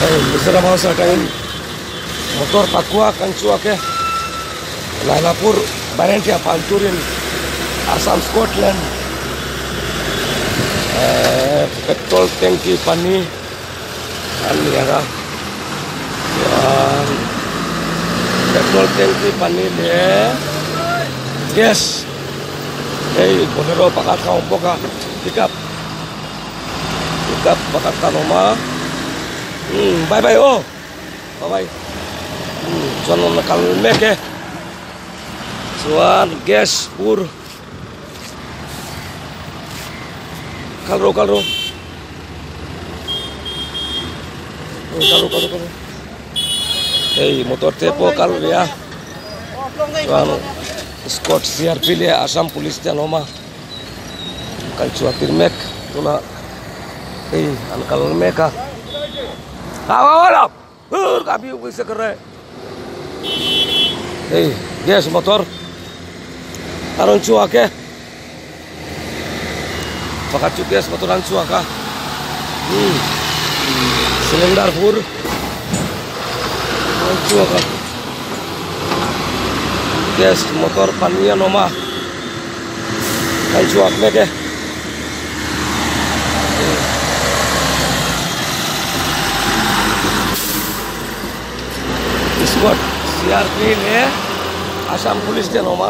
Hei Mizoram House atangin motor pakua kan chhuak e Lailapur Barentia pan turin Assam Scotland ehh petrol tanki pahnih an ni ang a chuan petrol tanki pahnih leh gas hei bolero pakhat a awm bawk a pickup pickup pakhat a awm a umm bye bye aw bye bye umm chuan rawn kal mek e chuan gas bur kal rawh kal rawh kal rawh kal rawh kal rawh hei motor te pawh kal ve a chuan scot crp leh assam police te an awm a kal chhuah tir mek tunah hei an kal mek a hei gas motor a rawn chhuak e pakhat chu gas motor an chhuak a umm cylinder bur a rawn chhuak a gas motor pahnih an awm a an chhuak mek e. Squad CRP leh Assam Police te an awm a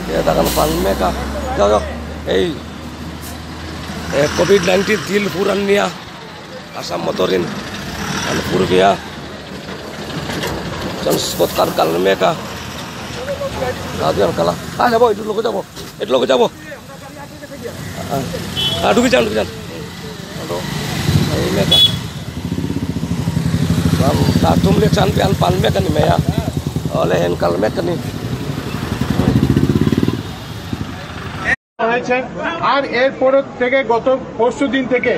hetah kan pan mek a zawk zawk hei he covid 19 thil fur an nia Assam motor in an fur ve a chuan squad kar kal mek a a jabo jabo ঢুকে যান ঢুকে যান tumle chan pe an pan mek ani mai a awle hen kal mek ani. হয়েছে আর এরপর থেকে গত পরশু দিন থেকে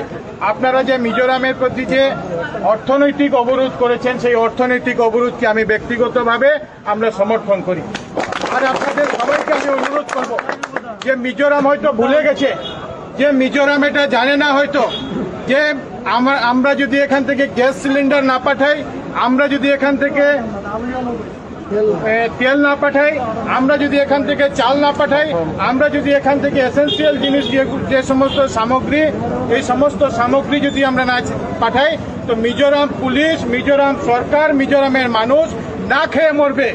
আপনারা যে মিজোরামের প্রতি যে অর্থনৈতিক অবরোধ করেছেন সেই অর্থনৈতিক অবরোধকে আমি ব্যক্তিগতভাবে আমরা সমর্থন করি। আর আপনাদের সবাইকে আমি অনুরোধ করব যে মিজোরাম হয়তো ভুলে গেছে, যে মিজোরাম এটা জানে না হয়তো যে আমরা যদি এখান থেকে গ্যাস সিলিন্ডার না পাঠাই, আমরা যদি এখান থেকে তেল না পাঠাই, আমরা যদি এখান থেকে চাল না পাঠাই, আমরা যদি এখান থেকে এসেন্সিয়াল জিনিস যে সমস্ত সামগ্রী, এই সমস্ত সামগ্রী যদি আমরা না পাঠাই তো মিজোরাম পুলিশ, মিজোরাম সরকার, মিজোরামের মানুষ না খেয়ে মরবে।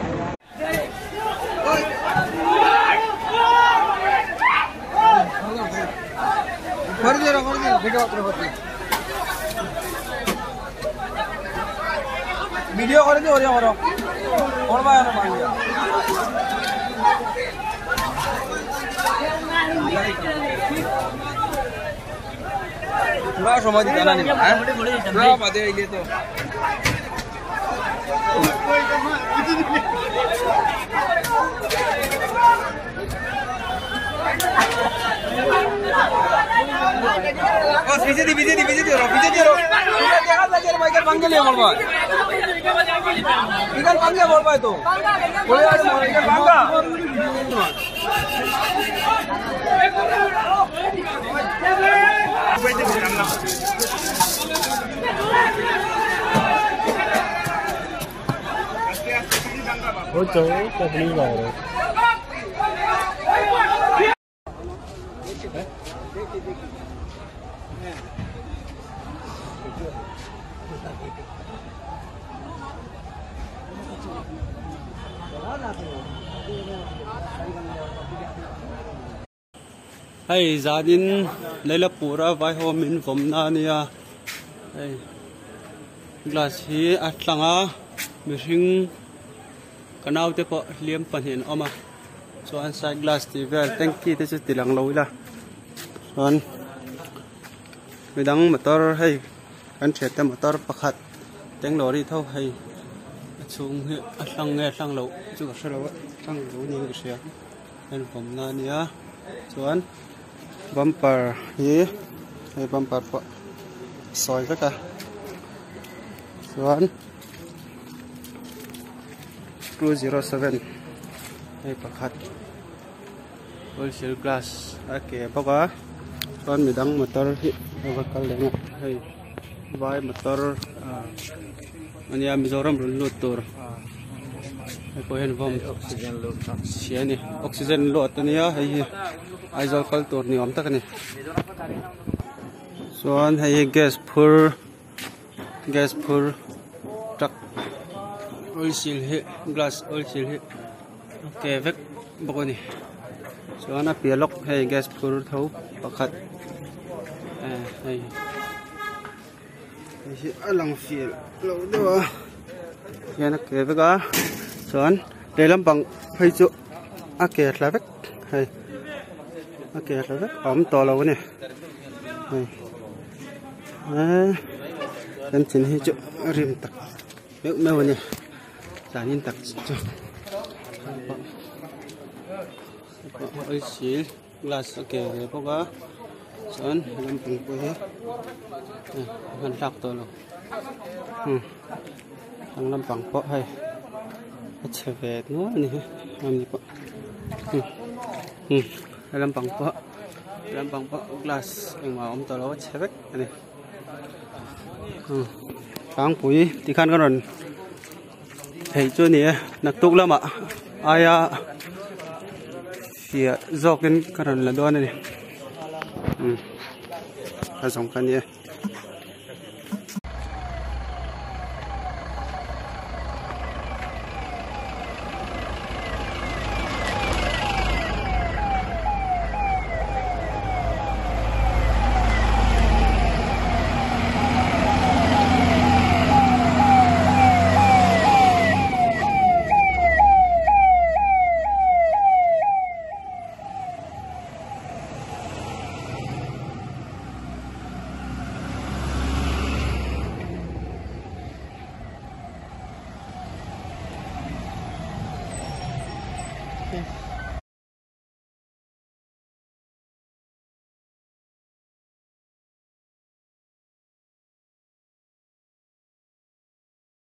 ভিডিও করে দিও করো করবা পুরা সময় দিতে না পুরা বাদে আইলে তো পিছে দি পিছে দি পিছে দি পিছে দি দেখা লাগে বাইকের ভাঙ্গে লিয়ে বলবা ইখান ভাঙ্গে বলবা তো ভাঙ্গা Hei zanin Lailapura vai ho min vawm na ania hei glass hi a tlanga mihring kanau te pawh hliam pahnih an awm a chuan side glass tih vel tanky te chu ti lang lo ila chuan midang motor hei kan thian te motor pakhat tank lorry tho hei a chhung hi a hlang nge hlang loh chu ka hre lo a hlang lo niin ka hria hei vawm na ania chuan bumper hi hei bumper pawh sawi vek a chuan 207 hei pakhat wholesale glass a ke bawk a chuan midang motor hi a va kal leh a hei. Vai motor ania Mizoram rawn lut tur hei pawh hian vawm chhia a ni oxygen load ania hei hi Aizawl kal tur ni awm tak a ni chuan hei hi gas phur gas phur truck oil seal hi glass oil seal hi a ke vek bawk a ni chuan a piah lawk hei gas phur tho pakhat eh hei hei hi a lang fiah lo deuh a hian a ke vek a chuan lehlam pang phei chu a ke thla vek hei a ke thla vek a awm tawh lo a ni hei eh kan chin hi chu a rim tak meuh meuh a ni zanin tak chu oil seal glass a ke ve bawk a chuan lampang pawh hi a hman hlak tawh lo um lampang pawh hei a chhe ve nual a ni hi hemi pawh um he lampang pawh lampang pawh glass engmah a awm tawh lo a chhe vek a ni tlangpui tikhan ka rawn theih chu a ni e naktuk lamah aia fiah zawkin ka rawn la dawn a ni a zawng kha a ni e.